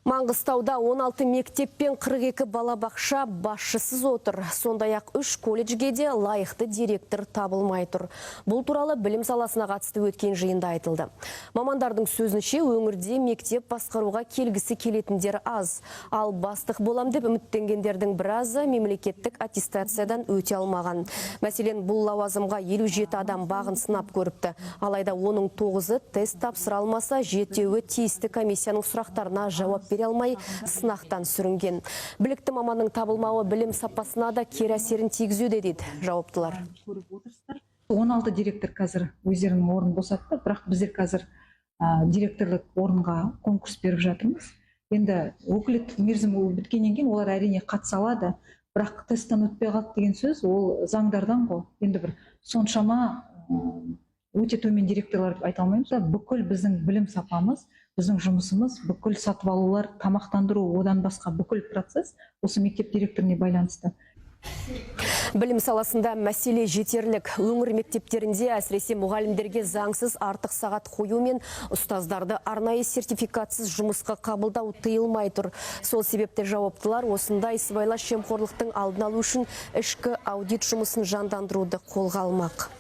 Маңғыстауда 16 мектеп пен 42 балабақша басшысыз отыр. Сондай-ақ үш колледжге де лайықты директор табылмай тұр. Бұл туралы білім саласына қатысты өткен жиында айтылды. Мамандардың сөзінше, өңірде мектеп басқаруға келгісі келетіндер аз. Ал бастық болам деп үміттенгендердің біразы мемлекеттік аттестациядан өте алмаған. Мәселен, бұл лауазымға 57 адам бағын сынап көріпті. Алайда оның 9-ы тест тапсыра алмаса, жетеуі тиісті комиссияның сұрақтарына жауап бере алмай сынақтан сүрінген. Білікті маманның табылмауы білім сапасына да кері әсерін тигізуде, дейді жауаптылар. Көріп отырсыздар, 16 директор қазір өздерінің орнын босатты, бірақ біздер қазір директорлық орынға конкурс беріп жатырмыз. Енді өкілеттік мерзім біткеннен кейін олар, әрине, қатыса алады, бірақ тесттен өтпей қалды деген сөз ол заңдардан ғой. Енді бір соншама өте төмен директорлар деп айта алмаймыз. Бүкіл біздің білім сапамыз, біздің жұмысымыз, бүкіл сатып алулар, тамақтандыру, одан басқа бүкіл процесс осы мектеп директоріне байланысты. Білім саласында мәселе жетерлік. Өңір мектептерінде әсіресе мұғалімдерге заңсыз артық сағат қою мен ұстаздарды арнайы сертификатсыз жұмысқа қабылдау тыйылмай тұр. Сол себепті жауаптылар осындай сыбайлас жемқорлықтың алдын алу үшін ішкі аудит жұмысын жандандыруды қолға алмақ.